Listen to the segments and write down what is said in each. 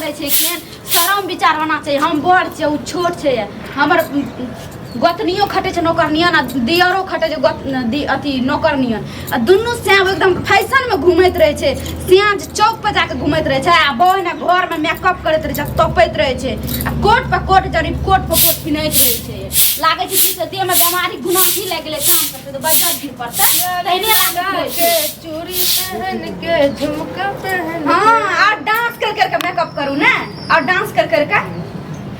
करै छै, केहन शरम विचार होना चाहिए। हम बड़ छियै, ओ छोट छै। हमर गोतनियो खटै छै नौकर नियन आ दियरो खटै छै गोत अथी नौकर नियन, आ दुनू श्याम एकदम फैशनमे घूमैत रहै छै। श्याम चौक पर जाके घूमैत रहै छै आ बहिन घरमे मेकअप करैत रहै छै, तपैत रहै छै आ कोट पर कोट जरी कोट पर कोट पिन्हैत रहै छै। लागै छै कि से देहमे बेमारी गुनाही लागि गेलै, काम करतै तऽ बज्जर गिर पड़तै, तहिने लागैत रहै छै। चूड़ी पहन के, झुमका पहन। हाँ, और डांस कर करके मेकअप करू ने, और डांस कर करके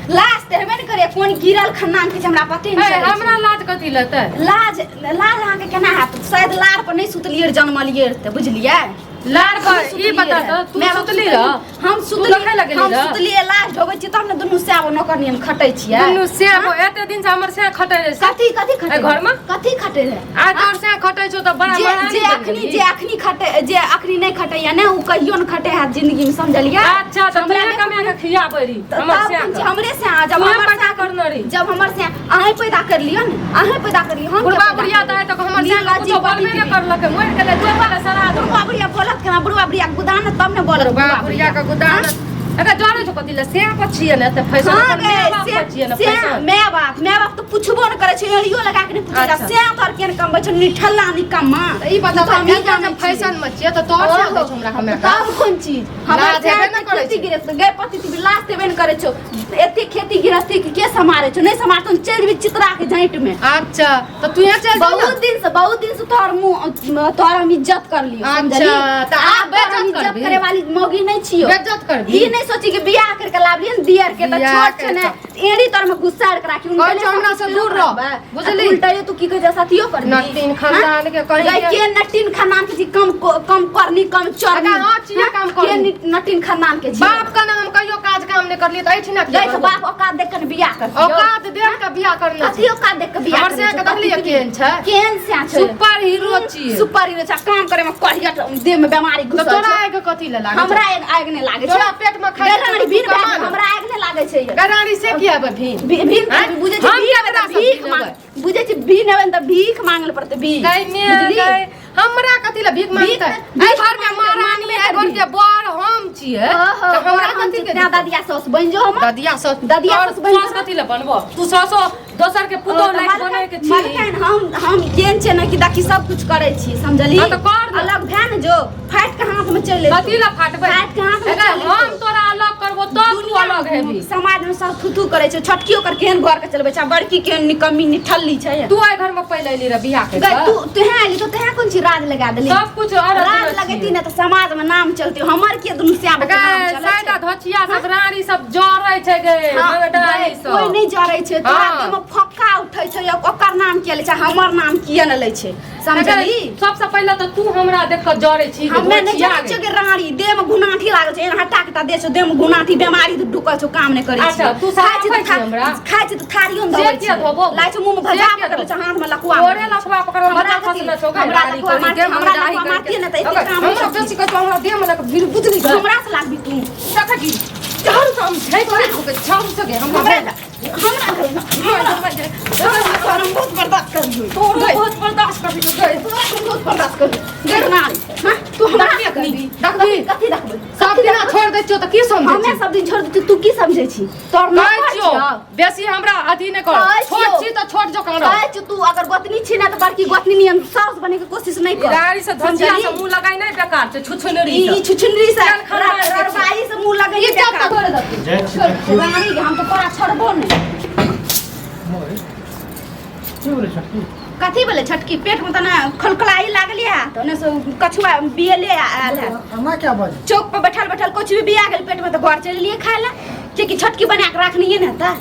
लाज तऽ हेबे ने करे। कोन गिरल खन्ना के हमरा पते नहि चलै छै। हमरा लाज कथी लेतै? लाज, लाज अहाँके केना हैत? शायद लार पर नहि सुतलियै, जन्मलियै तऽ, बुझलियै? लार पर हम ई सुतलियै बता रहए। तऽ तू माय बाप सुतली सुतलियै। रह? हम तू सुतली, देखै लए गेली हम रह? सुतलियै, लाज ढोबै छियै तब ने दुनू सएह नौकर नियन खटै छियै। दुनू सेब एते दिन से हमर से खटै रहै से। कथी कथी खटै? एहि घरमे? कथी खटै रहै? आ तोर से खटै छौ तऽ बड़ा जे महारानी जे बनि अखनी गेलही। जे अखनी खटे, जे अखनी नहि खटैया ने, ओ कहियो ने खटे हैत जिंदगी में, समझलियै? अच्छा, तऽ हमरा तूहे नहि कमा के खियाबै रही तऽ हमर तब से कोन चीज? हमरे से अहाँ जब तूहे हमर पैदा से करने रही। जब हमर से अहें पैदा कर लियो ने, अहें पैदा कर लियो, हम बुढ़वा किया पैदा बुढ़िया तऽ करबै? आइ तक हमर से निर्लज्जी कुछो बोलबे पति नहि करलकै, मरि गेलै तोरे वाला सरा दो। बुढ़वा बुढ़िया बोलत केना? बुढ़वा बुढ़िया के गुदान तब ने बोलत। बुढ़वा बुढ़िया के गुदान एकर जरे छौ कथी ले? से पर छियै ने तऽ फैशन हाँ अपन गे, माय बाप से पर छियै ने से फैशन। माय बाप, माय बाप तऽ पुछबो ने करै छै, एड़ियो लगा के नहि पूछै छै। अच्छा। से तोहर केहन कमबै छौ निठल्ला निकम्मा? तऽ ई बता, तऽ हमही एते जे जानै छियै। फैशन मे छियै तऽ तोहर से दै छौ हमरा कमे? तब कोन चीज हमर लाज हेबे ने करै खेती छै। गृहस्थी गे पति तिबी लाज देबे ने करै छौ। एते खेती गृहस्थी के के सम्हारै छौ? नहि सम्हारतौ चलि जेबही चितरा के झाँटि में। अच्छा, तऽ तू यहाँ चलि जा ने। बहुत दिन से, बहुत दिन से तोहर मुंह, तोहर हम इज्जत कर लियो। अच्छा, समझली? तऽ आब तोहर हम बेइज्जत इज्जत करबही? करे वाली मौगी नहीं छियो। बेइज्जत करबही? ई नहीं सोची कि बियाह करके लाबलियै ने दियर के तऽ बियाह छोट छै ने, करके। एड़ी तोर में गुस्सा आर के राखी। कहै छौ हमरा से दूर रह, बुझली? उल्टा तू की कहै छै साथियो पर नटिन खानदान के कहीं के- के नटिन खानदान के छी, कम कम करनी कम चरनी। अगर हाँ छियै कम करनी। के नटिन खानदान के छी? बाप के नाम कहियो काज काम नहि करलियै तऽ एहिठिना किया गई तऽ करबो? बाप औकात देख के बियाह कर। औकात देख के बियाह करना कथी औकात देख के बियाह हमर करने से के छौ? देखलियै कथी केहन छै? केहन से छै? सुपर हीरो छियै। सुपर हीरो छै, काम करे में करियट देह में बीमारी तऽ घुसल तोरा छै। आगि कथी लए लागै हमरा छौ? आगि, आगि नहि लागै छै। तोरा पेट में खाइ गराड़ी छै तऽ भीन तू कमा भए ने। हमरा आगि नहि लागै छै। गराड़ी से किया बभी? भीन आँय? बुझै छै हम भीख केकरा से भीख भीन मांग लेबै? बुझै छै भीन हेबै तऽ भीख मांगल पड़तै भीख। गै मे बुझली? गै, हमरा कथी लए भीख मांगतै? भीख एहि घर के मांगतै, महारानी, मांगबे एहि घर करबी। के बर हम छियै ओहो, तऽ हमरा हम कथी के तें दादिया साउस बनि जो हमर। ददिया सस ददिया तोहर सस बनि सस कथी लए बनबो? तू ससो दोसर के पुतोह लायक बनै के छी। मलकाइन, हम केहन छै ने कि देखी सब कुछ करै छी, समझली? हाँ, तऽ कर ने। अलग भए ने जो, फाटि के हाथ में चलि एतौ। कथी लए फाटबै? फाटि के हाथ में अगर चलि हम एतौ। तोरा अलग करबो तब तू दुनिया अलग हेबी। समाज में सब थू थू करै छै, छोटकी ओकर केहन घर के चलबै छै आ बड़की केहन निकम्मी निठल्ली छै। तू एहि घर में पहिले अयली रह बियाह के? गै तू तुहे आइली तऽ तुहे कोन चीज राज लगा देली? सब कुछ और राज लगेती ने तऽ समाज में नाम चलती, हमर के दुनू श्याम के नाम चलै छै। साइडा धोचिया सब रानी सब जरै छै गे। हाँ, मंगडारी गै, सब कोइ नहि जरै छै तोरा। हाँ। देह में फक्का उठै छै, ओकर नाम किया लै छै, हमर नाम किया ने लै छै, समझली? सबसे पहिले तऽ तू हमरा देख कऽ जरै छी। हमे नहि जरै छियै कि रानी, देह में गुनाठी लागल छै, एहन हटा कटा देह छौ, देह में गुनाठी बेमारी ढुकल छौ, काम नहि करै अच्छा, छै। तू खाइ छी साफ तऽ छी हमरा? खाइ छी तऽ थारियो ने से धोबै किया छी, धोबो? लाइ छौ मुँह में से भजा किया पकड़ल छै, हाथ में लकुआ। तोरे लखवा पकड़ल हमरा बच्चा कथी? खसले छौ गे। हमरा रानी लखुआ तोरी मारती, देह हमरा मंगडाही लखुआ मारती ने तऽ एते करके। काम नहि हमरा सकती। बेसी कहै छौ, हमरा देह में लग भीड़ बुझली गै। हमरा से लागबी तू? देखै की झाड़ू से हम झाँकि देबो, झाड़ू से गे हमरा हमरा हमरा हमरा हम बहुत बर्दाश्त कर लियो। तोरो बहुत बर्दाश्त कर लियो गै। तोरा हम बहुत बर्दाश्त कर लियो गै नारी। हाँ, तू हमरा देखबी अखनी? देखबी? कथी देखबै? सब दिना छोड़ दै छियौ तऽ की समझै हमे छी? सब दिन छोड़ दै छियौ, तू की समझै छी? तोर कहै नौकर छियौ छियौ। बेसी हमरा अथी नहि कर। कहै छियौ। छोट छी तऽ छोट जकाँ रह। कहै छियौ, तू अगर गोतनी छी ने तऽ बड़की गोतनी नियन साउस बने के कोशिश नहि कर। गाड़ी से धजिया से समझली? मुंह लगाई नहि, बेकार छै छुछुनरी ई सब। छुछुनरी से चल खाना आबि गेल। ररबाई से मुंह लगै इज्जत तऽ तोड़ि देतौ। जाइ छी देखी। रानी, हम तऽ तोरा छोड़बो नहि। मोरे की बोलै छोटकी? कथी भेलै छोटकी? पेट में तऽ ने खलखलाही लागल है तऽ ओने से कछुआ बियले आयल है। एना क्या बाजै? चौक पर बैठल बैठल कछु भी बिया गेल पेट में तऽ घर चलि एलियै खाय लए, कियाकि छोटकी बना कऽ राखनिये ने तऽ।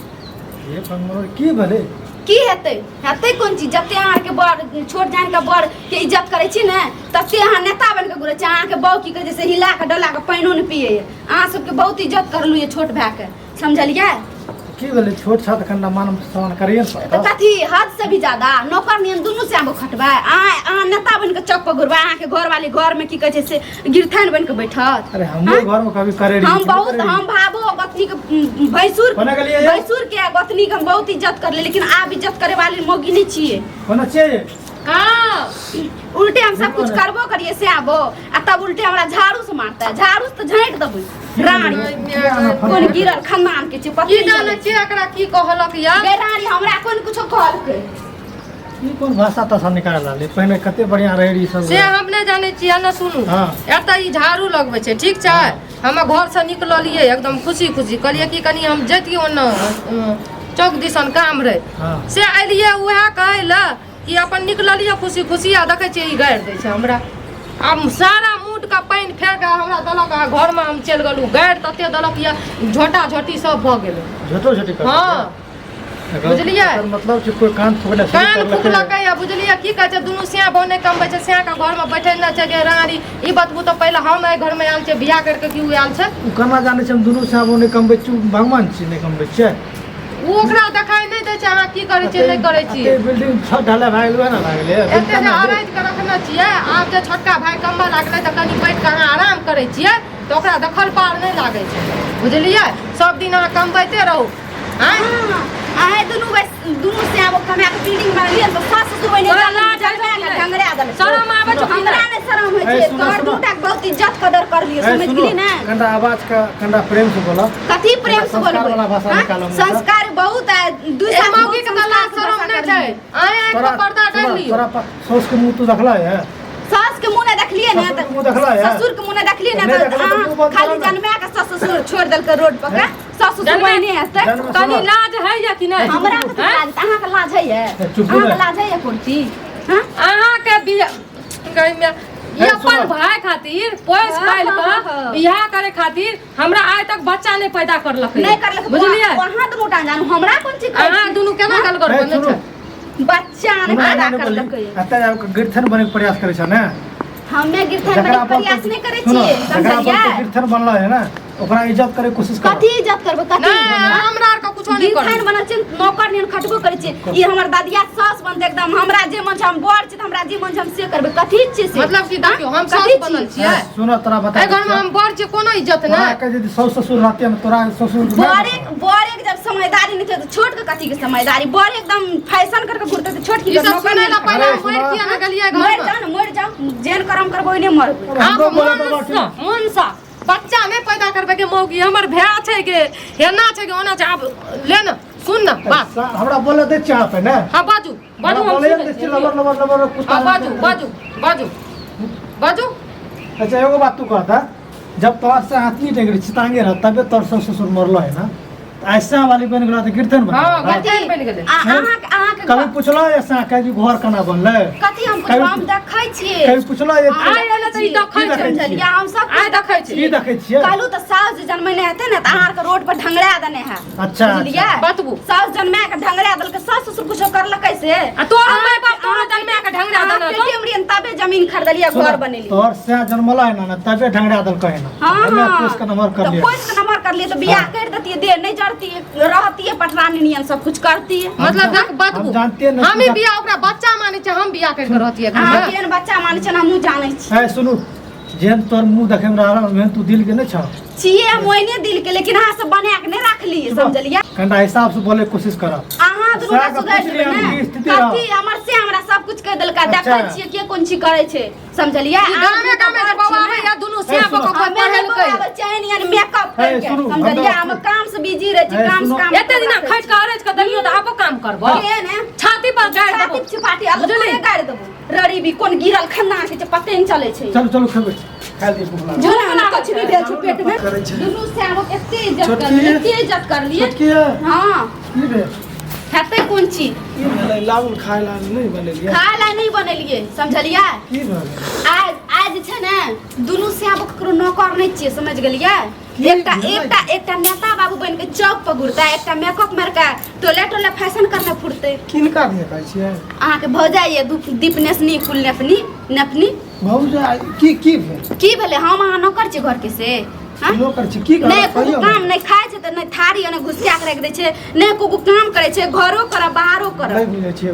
हे भगवान, की भेलै? की हेतै? हेतै कोन चीज? जते अहाँके बड़ छोट जान के बड़ के इज्जत करै छी ने, तते अहाँ नेता बनि कऽ घुरै छी। अहाँके बहू की कहै छै से हिला कऽ डोला कऽ पानिओ नहि पियैए। अहाँ सबके बहुत इज्जत करलहुँ ये छोट भायके, समझलियै? की भेलै? छोट छह तऽ कनिटा मान सम्मान करिए ने तऽ पड़तौ। कथी हद से भी ज्यादा नौकर नियन दुनू से आबो खटबै? अहाँ नेता बनि कऽ चौक पर घुरबै, अहाँके घरवाली घरमे की कहै छै से गिरथान बनि कऽ बैठत। अरे, हमरो घर में कभी करे रही हम कि बहुत नहि करे हम भाबो गोतनी के भैंसुर कोना गेलियै यौ? भैंसुर के गोतनी के हम बहुत इज्जत करले, लेकिन आब इज्जत करे वाली मौगी नहीं छियै। रही? कोना छियै? हाँ उल्टे हम सब कुछ करबो करिए से आबो आ तब उल्टे हमरा झाड़ू से मारता है झाड़ू से तो झाँटि देबै रानी कोन गिरल खानदान के छै पता की नहीं जाने चलै छियै एकरा की कहलक या गे रानी हमरा कोन कुछो कहलकै ई कोन भाषा ताषा निकाल रहलै पहिने कते बढ़िया रहै ई सब से हम नहि जानै छियै ने सुनू हाँ। एतऽ ई झाड़ू लगबै छै ठीक छै हम घरसँ निकललियै एकदम खुशी खुशी कहलियै कि कनि हम जैतियै ओन्ने चौक दिसन काम रहै हाँ। से एलियै उएह कहै लए कि अपन निकललियै खुशी खुशी आ देखै छियै ई गारि दै छै हमरा आब सारा मूडके पानि फेर कऽ हमरा देलक आ घरमे हम चलि गेलहुँ गारि तते देलक यऽ झोटा झोटी सब भऽ गेलै झोटो झोटी कर हँ बुझलियै? एकर मतलब छै कोई कान फुकने शुरू कान करलकै। फुकलकै या बुझलियै की कहै छै दुनू सिया बहु नहि कमबै छै सिया के घरमे बैठे नहि छै गे रानी ई बतबू तऽ पहिले हम एहि घरमे आयल छियै बियाह करिके की ओ आयल छै ओ केना जानै छै हम दुनू साहब नहि कमबै छी भगवान छी नहि कमबै छियै ओ ओकरा देखाइ नहि दै छै अहाँ की करै छियै नहि करै छियै एते बिल्डिंग छत ढाला भए गेलै ने भए गेलै एते जे अराइज के रखने छियै आब जे छोटका भाय कमबऽ लागलै तऽ कनि बैठ कऽ अहाँ आराम करै छियै तऽ ओकरा देखल पार नहि लागै छै बुझलियै सब दिन अहाँ कमबैते रहू आँय अहे दुनू बस दुनू से आब कमा के बिल्डिंग बनेलियै तऽ सास ससुर बने तोरा लाज होइ छौ कि नहि? ढंगरा देलकै शरम आबै छौ कि हमरा नहि? नहि शरम होइ ए, छै सुनो, तोहर सुनो। दूटा के बहुत इज्जत कदर करलियै ए, समझ सुनो, गेली ने कनिटा आवाज के कनिटा प्रेम से बोला कथी प्रेम से संस्कार बोलबै वाला भाषा हाँ? निकालो मुँह से। संस्कार बहुत है दू ए साल मौगी के तऽ लाज शरम नहि छै आँय आँखि तोरा पर पर्दा डालि तोरा लियौ तोरा साउस के मुँह तू देखला है सास के मुँह नहि देखलियै ने ससुर के मुँह देखला है? ससुर के मुँह नहि देखलियै ने नहि तऽ देखला तऽ अहाँ मुँह बंद खाली करो ने। जन्मा के सास ससुर छोड़ि देलकै रोड पर के सास ससुर जन्मा- बहिने हेतै जन्मा- कनि लाज है या कि नहि हमरा कथी आँय? लाज अहाँके लाज होइए चुप अहाँके रह। लाज होइए कुर्ती हाँ अहाँके बियाह गई में ई हे, अपन सुनऽ। भाई खातिर पोस हाँ, पालि हाँ, कऽ हाँ। बियाह करे खातिर हमरा आइ तक बच्चा नहि पैदा करलकै नहि करलक बुझलियै अहाँ दुनू टा जानू हमरा कोन चीज कहै अहाँ छी? दुनू केना गलगर हे, बनै सुनू। छै बच्चा नहि सुनू, पैदा एना नहि बोलही। करलकै एतऽ आबि कऽ गिरथन बनैके प्रयास करै छ ने हमे गिरथन जकरा बनैके पर प्रयास नहि करै सुनो, छियै जकरा पर समझलियै गिरथन बनल है ने ओकरा इज्जत करे के कोशिश करो कथी इज्जत करबै कथी नहि हमरा आरके कुछो नहि गिरथन करू बनल छै नौकर नियन खटबो करै छियै ई हमर दादिया सास बनतै एकदम हमरा जे मन छै हम बड़ छी तऽ हमरा जे मन छै हम से करबै कथी छियै से मतलब कि देखियौ हम कथी सास छी? बनल छियै सुनो तोरा बता एहि घरमे हम बड़ छियै कोनो इज्जत तोरा नहि के यदि सास ससुर रहते हम तोरा ससुर के बड़े बड़े के जब समझदारी नहीं छै तऽ छोट के कथी के समझदारी बड़े एकदम फैशन करके घुरते तऽ छोट की ई सब नौकर सुनै नियन ला पहिले अरे हम मरि सुनो। किया ने गेलियै मरि घरमे जाओ ने मरि जाओ जेहन करम करबै ओहने मरबै अरे हमरो आब बोले तो मनसँ मनसँ बच्चा नहि पैदा करबै के मौगी हमर भाय छै गे एना छै गे ओना छै आब ले ने सुन ने बात हमरा बोले दे चाह पे ने हाँ बाजू बाजू हम बोले सुनै दे छियै। लबर लबर लबर कुत्ता हाँ बाजू बाजू बाजू बाजू अच्छा एगो बात तू कहता जब तोहर से हाथी टेंगरी चितांगे रह तबे तोहर ससुर ससुर मरलो है ना तो ऐसा वाली बन गेलो तो कीर्तन बन हाँ गेलो। कीर्तन बनि गेलै आ अहाँके अहाँके कभी पुछलो ऐसा कभी घर केना बनलै कथी हम कभी- पुछब हम देखै छियै कभी पुछलो ये आइ एलै तऽ ई देखै की छै देखै छियै? समझलियै हम सब आइ देखै की छियै देखै छियै कहलू तऽ साउस जे जन्मेने हेतै ने तऽ अहाँ आरके रोड पर ढंगरा देने है अच्छा, बुझलियै बतबू। साउस जन्मा के ढंगरा देलकै सास ससुर कुछो करलकै से आ तोरो माय बाप तोरो जन्मा के ढंगरा अहाँ देने हतो। पेटे में रहियै तबे जमीन खरीदलियै घर बनेलियै तोहर सएह जन्मला है ना ना तबे ढंगरा देलकै है ना हाँ हमे हाँ पोस के नमहर कर तऽ लियै पोस के नमहर कर लिए तऽ बियाह कर देतियै देह नहीं जड़तियै रहतियै पटरानी नियन सब कुछ करतियै मतलब देख बतबू हम जानते नहीं हम ही बियाह ओकरा बच्चा मानै छै हम बियाह करि के रहतियै अहाँ घरमे केहन बच्चा मानै छै हमहूँ जानै छी ए सुनू जेहन तोहर मुँह देखै मे रहल ओहन तू दिल के नहि छह छियै हम ओहने दिल के लेकिन अहाँ सब बना के नहीं रखलियै समझलियै कनिटा हिसाब से बोले के कोशिश कर अहाँ दुनू सएह के सुधरि पूछ जेबै लियै हम ने की स्थिति रहल। कथी हमर से हमरा सब कुछ कहि देलका अच्छा। देखै छियै के कोन चीज करै छै समझलियै ई गामे गामे जे बौआ आबै या दुनू ए, श्याम सुनो। कऽ हमे नहि पढ़ेलकै बौआबै चैन यानी मेकअप ए, करके सुनू, समझलियै हमरा- हम काम से बिजी रहै छी ए, काम से सुनू। काम एते दिना खटि कऽ अरैज कऽ देलियौ तऽ आबो काम करबो के ने छाती पर गाड़ि छाती देबो छिपाटी अलग बुझली? गाड़ि देबो ररी भी कोन गिरल खन्ना के छै पते नहि चलै छै चलू चलू खेबै खाइ दियै भूख लागल जो ना कुछ भी भेल छै पेट में करै छै। दुनू से हम एते इज्जत छोटकी? कर एते इज्जत कर लिए छोटकी है हां की भेल हेतै कोन चीज की भेलै लाबुल खाय ला नहि बनेलियै खाय ला नहि बनेलियै समझलियै की भेलै आज आज जे छै ने दुनू से आब ककरो नौकर नहि छियै समझ गेलियै की एकटा भेलै? एकटा एकटा नेता बाबू बनि के चौक पर घुरतै एकटा मेकअप मारि के टोले टोले फैशन करने फुरतै किनका दिया कहै छियै अहाँके भौजाइ ये दीप नेसनी कुल नेपनी नेपनी भौजा की की भेल की भेलै हम अहाँ नौकर छियै घरके से हाँ? नौकर छी की नहि करबै कोनो कहियौ काम नहि खाइ छै तऽ नहि थारी ओने घुसिया के राखि दै छै नहि कोनो काम करै छै घरो करब बाहरो करब नहि बुझै छियै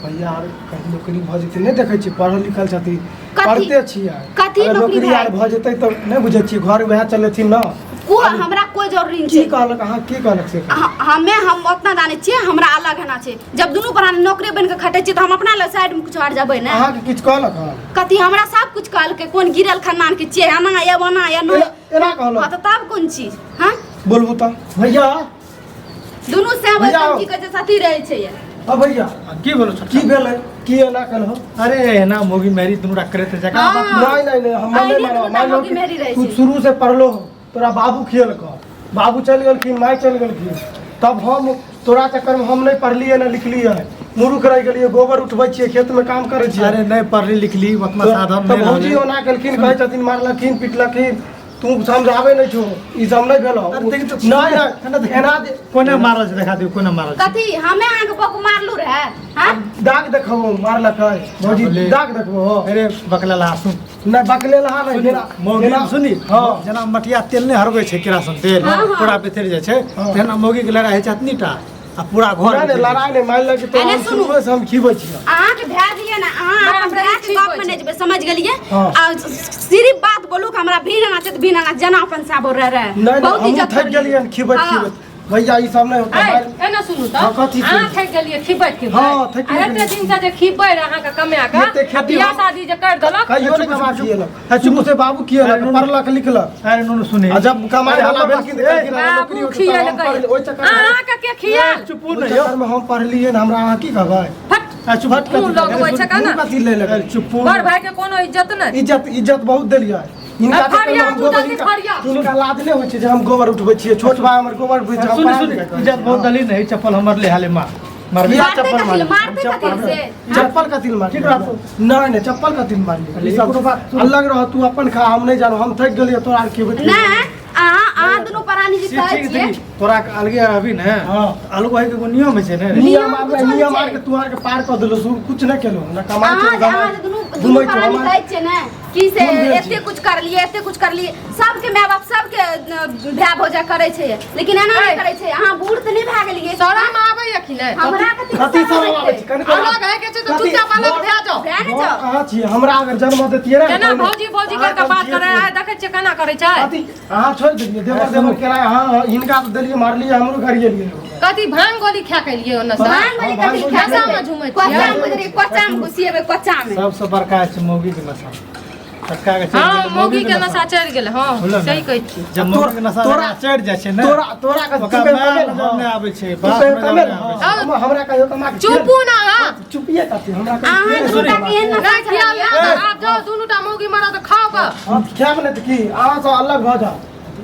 भैया आर कहीं नौकरी भऽ जेतै नहि देखै छियै पढ़ल लिखल छथिन कथी? पढ़ते छियै कथी अगर नौकरी नौकरी आर भए? भऽ जेतै तऽ नहि बुझै छियै घर वएह चलेथिन ने को हमरा कोई जरूरी नहीं की छै। कहलक अहाँ, की कहलक से कहू। हमे हम उतना जाने छियै, हमरा अलग होना छै। जब दुनू प्राणी नौकरी बन के खटै छियै तऽ हम अपना लग साइड में कुछ हट जबै ने। अहाँके किछु कहलक हँ? कथी हमरा सब कुछ कहलकै, कोन गिरल खानदान के छियै, एना ये ओना ये नो। एना एना कहलक? हाँ, तऽ तब कोन चीज? हाँ बोलबू तऽ भैया। दुनू से भैया। की कहै छै साथी रहै छै ये। हाँ भैया। की बोलो छोटका? की भेलै, की एना केलहो? अरे एना मोगी मेरी दुनू टा करैत जका हाँ। बात। नहीं नहीं नहीं, हम अहिने नहीं मानब। दुनू टा मान लो मौगी मेहरी रहै तू छै। शुरू से पढ़लो हो, तोरा बाबू खियलकौ, बाबू चलि गेलखिन, माय चलि गेलखिन, तब हम तोरा चक्करमे हम नहि पढ़लियै नहि लिखलियै, मुरुख रहि गेलियै, गोबर उठबै छियै, खेतमे काम करै छियै। अरे नहि पढ़ली लिखली उतना साधन तऽ नहि भौजी रहलै। ओना केलखिन, कहै छथिन मारलखिन पिटलखिन, तू समझाबै नहि छौ, ई सब नहि भेलौ। अरे देखी तऽ- नहि नहि, एना कोने मारल छै, देखा दियौ कोने मारल छै। कथी हमे अहाँके बक मारलू रहे? हाँ दाग देखबो मारलकै भौजी। बोले। दाग देखबो। अरे बकला ला सुन। नहि बकले लहा नहि सुनी, मौगी जेना- सुनी। हाँ। जेना मटिया तेल नहि हरबै छै, किरासन तेल हाँ, हाँ। पूरा बिथरि जाइ छै, हाँ। तेना मौगी के लड़ाइ होइ छै एतनी टा आ पूरा घर नहि नहि, बिथरि जाइ लड़ाइ नहि, मानि ले कि तोरा एने हम सुनू। शुरुए से हम खिबै छियै। अहाँके भए दिए ने, अहाँ अपन बाप रे, भए के ठीक गप होइ में छै। नहि जेबै, समझ गेलियै? हाँ। आ सिर्फ बात बोलू कि हमरा भीड़ आना छै तऽ भीड़ आना, जेना अपन साबो रह रहे। नहि नहि, बहुत हमहूँ इज्जत थाकि गेलियै हन खिबैत हाँ। खिबैत। भैया ई सब नहि होतै। ऐ, एना सुनू तऽ हाँ, कथी अहाँ सुनू? थाकि गेलियै खिबैत खिबैत। हाँ, थाकि आ एते गेलियै। दिन से जे खिबै रहे अहाँके कमाए कऽ, एते आ खेती बियाह हम- शादी जे करि देलक। कहियो नहि कमा खियेलक, शुरू से बाबू खियेलक, पढ़लक लिखलक। छै। अरे नुनू सुनी। आ जब कमाइ अरे वाला हमर भेलखिन तऽ कहलखिन, अहाँ नौकरी बाबू होतै तऽ हम खियेलकै। पढ़- ओहि चक्करमे अहाँके के खियाल? चुपू ओहि नहि यौ। चक्करमे हम पढ़लियै ने, हमरा अहाँ की कहबै? फट आ चुप हट। मुँह लगबै छै का मुँह ने? कथी ले लेबै? अरे चुपू। बड़ भाई के कोनो इज्जत नहि। इज्जत इज्जत बहुत देलियै हिनका। आ फरिया, चक्करमे हम गोबर तू जल्दी हिनका- फरिया। हिनका लाज नहि होइ छै जे हम गोबर उठबै छियै, छोट भाय हमर गोबर उठबै छै, हम सुनी पढ़ा सुनी, लिखा करै इज्जत बहुत छियै। दली नहीं, चप्पल हमर ले हाले मार मारबी। किया मारते चप्पल कथी लए? मारलियै? मारते कथी लए से? चप्पल कथी लए मारलियै? ठीक रहतौ। नहि नहि, चप्पल कथी लए मारलियै? अरे ई सब कोनो बात सुन। अलग रह तू, अपन खा, हम नहि जानो, हम थाकि गेलियै तोरा आर खेबै। नहि, अहाँ अहाँ दुनू प्राणी जे ठीक कहै ठीक छियै ठीक, तोरा के अलगे रहबी ने। हाँ। अलग होय के एगो नियम होइ छै ने रे। नियम नियम आर कुछो नहि नियम छै। आर के तू आर के पार कऽ देलहो, शुरू कुछ नहि केलहो ने, कमाइ अहाँ छौ जे अहाँ जे दुनू दुनू घुमै छौ प्राणी हमार कहै छियै ने कि से कोन भेल एते छै? कुछ करलियै, एते कुछ करलियै, सबके माय बाप सबके भाय भौजा करै छै, लेकिन एना नहि ऐ। करै छै। अहाँ बूढ़ तऽ नहि भए गेलियै? शरम आबैया कि नहि? हमरा कथी कथी शरम आबै छै? कनिको अलग होइ के छै तऽ कथी? चुपचाप अलग भए जाउ। भए ने बड़ जाउ। अहाँ छियै, हमरा अगर जन्म दैतियै ने केना पहिने, भौजी भौजी अहाँ करके बात हम करै छियै। आइ देखै छियै केना करै छै। कथी अहाँ छोड़ि देलियै देवर देवर केनाइ? अहाँ हिनका तऽ देलियै, मारलियै, हमरो घर गेलियै। कथी भांग गोली खा के एलियै ओन्ने से? भांग वाली हाँ, कथी भांग खा नशामे झूमै छियै। कोचामे गुजरी, कोचामे घुसिएबै कोचामे। सबसँ बड़का छै मौगी के नशा, छोटका के चढ़ि हाँ गेलै। मौगी के नशा चढ़ि गेलै। हाँ बुझलहो ने? सही कहै छी। जब मौगी के नशा तोरा- चढ़ि जाइ छै ने, तोरा तोरा के ओकरा तू माय कमेल, नजर नहि आबै छै, तू बाप कहियो नजर कमेल? नहि आबै छै। हमरा कहियो कमा के चुपू ना अहाँ। चुपिए कथी हमरा कहियो अहाँ खिएल? दुनू टा के एहन नशा नहि खियाल चढ़ल ना तऽ आब जाउ, दुनू टा मौगी मरद खाओ गऽ। हम खायब नहि तऽ की? अहाँ सब अलग भऽ जाउ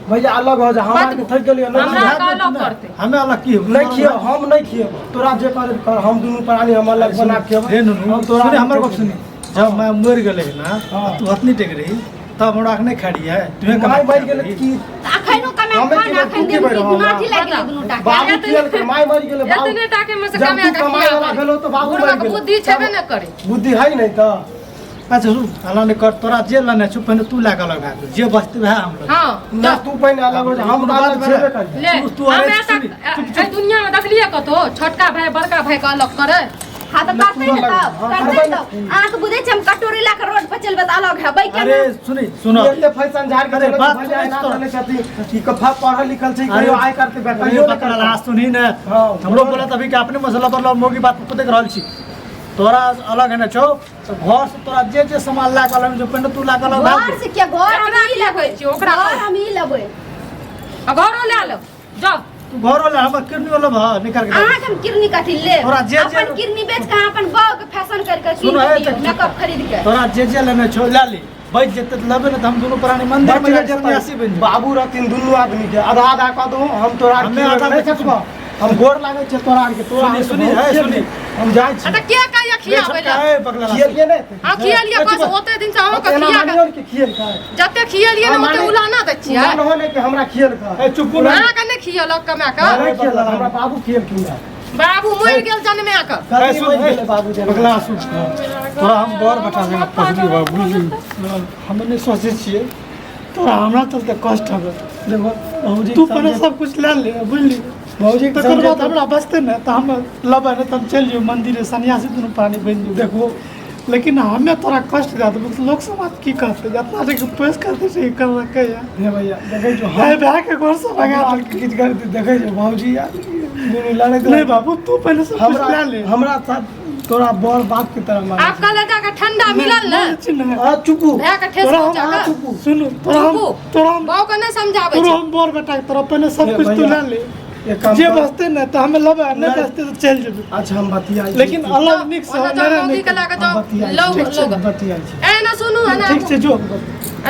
भैया, अलग हो जा, हम आरके थकि गेलियै। नहि हमरा खिया- तऽ अलग करतै। हमे अलग की नहि खियौ, हम नहि खियब, तोरा जे करे कर, हम दुनू प्राणी हम अलग बना के खेबै। हे नुनू, हम तोरा सुने हमर गप सुनी, जब मैं मरि गेलै ना, हाँ। तू हतनी टेक रही तब हमरा के नहि खाइ रहियै, तुहे माय मरि गेलै तऽ की? अखनो कमाए हमे खा की ने, तू अखन की दिन बैठो हमरा? नाठी लागि गेलै दुनू टा के। बाबू खियलकै, माय मरि गेलै बाबू। एतने टाके में से जब कमा तू के कमाए वाला भेलो तऽ बाबू मरि बुढ़वा के गेलै। बुद्धि छेबे नहि करै। बुद्धि है नहि तऽ। अच्छा सुन, हल्ला नहि कर, तोरा जे लेने छौ पहिने तू लए कऽ अलग भए गेल, जे बचतै वएह हम लेबै। हाँ ना तू पहिने अलग हो जा, हम तऽ अलग छेबे करियै। ले तू अरे हमे सुनी, तक एहि दुनिया में देखलियै कतौ छोटका भाई बड़का भाई के अलग करे? हाँ तऽ करतै ने तब, हाँ, करतै करबै तब। अहाँके बुझै छै हम कटोरी लए कऽ रोड पर चलबै तऽ अलग हेबै केना? अरे सुनी सुनो, एते फैशन झाड़ के अरे चलै बात छै, सुनै एना छी तोरा। चलै छथिन, ई कफा पढ़ल लिखल छै, अरे कहियो आय करतै, अरे कहियो नहि बकरा करतै। लाश सुनही ने। हाँ, हमरो बोला तभी के अपने मसला पर मोगी बात पर देख रहल छी, तोरा अलग हेने छौ तऽ घर से तोरा जे जे सामान लए कऽ अलग छौ पहिने तू लए कऽ अलग भए घर से क्या, घर हम एकरा ई की लेबै। कहै छियै, ओकरा घर कहै। हम ई लेबै। आ घरो लए लो जाओ। तू घरो ले, हमर किडनी वाला भ निकाल के दे। अहाँके हम किडनी कथी लेब? तोरा जे- जे- अपन किडनी बेच के अहाँ अपन बौआ के फैशन कर के सुनो कीन हे के दियौ, तऽ मेकअप खरीद के। तोरा जे जे लेने छौ लए ली, बचि जेतै तऽ लेबै ने तऽ हम दुनू प्राणी मंदिर बच में नहि जाके सन्यासी बनि जेतै। जेबै। बाबू रहथिन, दुनू आदमी के आधा आधा कऽ दहो, हम तोरा आर हमे के आधा नहि नहि सकबो, हम गोर लागै छै तोरा आर के, तोरा सुनी आर के सुनी बहुत हे खेल सुनी। हम जाइ छी। आ तऽ के कहैया खियाबै लए? ए बकला लाश। खियलियै नहि? हाँ खियलियै, बस ओते दिन से अहाँके एना खिया मानियौ ने कि खियलकै। जते खियलियै ने ओते उलाना दै छियै। मानहो नहि कि हमरा खियलकै। ए चुप ना। अहाँके नहि खियलक कमा कऽ? नहि खियलक, हमरा बाबू खियलखिन रहए। बाबू मरि गेल जनमे कऽ। कथी मरि गेलै बाबू जनमे? बकला सुन, तोरा हम बड़ बटा जगह पसली बा बुझली, हम नहि सोचै छियै तोरा हमरा चलते कष्ट हबे। देखो भौजी, तू पहिने सब कुछ लए ले बुझली, भौजी तकर बाद हमरा बचतै ने तऽ हम लेबै, नहि तऽ हम चलि जेबै मंदिर, सन्यासी दुनू प्राणी बनि जेबै। देखो लेकिन हमें तोरा कष्ट दे देबो तऽ लोक समाज की कहतै जितना जे पैस करतै से कर रखे या हे भैया देखै छौ भाई भाई के घर से भगा हमरा देलकै। किछु कर देखै छौ भौजी यार दुनू लड़ैत नहीं बाबू तू पहले सब कुछ हमरा ले ले हमरा साथ तोरा बड़ बाप के तरह माने आब कलेजा के ठंडा मिलल ने नहीं, चिन्ह आ चुपू भए के ठेस तोरा हम पहुंचा आ के चुपू सुन तोरा हम चुपू। तोरा हम बाऊ के नहीं समझाबै तोरा छै हम बड़ बेटा के तोरा पहले सब हे कुछ तू भैया, ले ले एक काम जे कर। बचते ना तो हमें लबे नहीं नहीं। बचते तो चल जेबे अच्छा हम बतियाइ छी। लेकिन अलग निक से ओना मेरा जाओ मौगी निक के लए के हम जाओ बतियाइ छी, लौग ठीक छै, लौग बतियाइ छी ए ना सुनू एना ठीक छै जो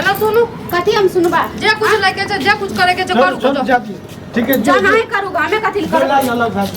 एना सुनू कथी हम सुनबा जे कुछ लए के छै जे कुछ करे के छै चल करू चल जाओ। जाती ठीक है जा नहीं करूँगा हमें कथी जो करबै ला अलग भाग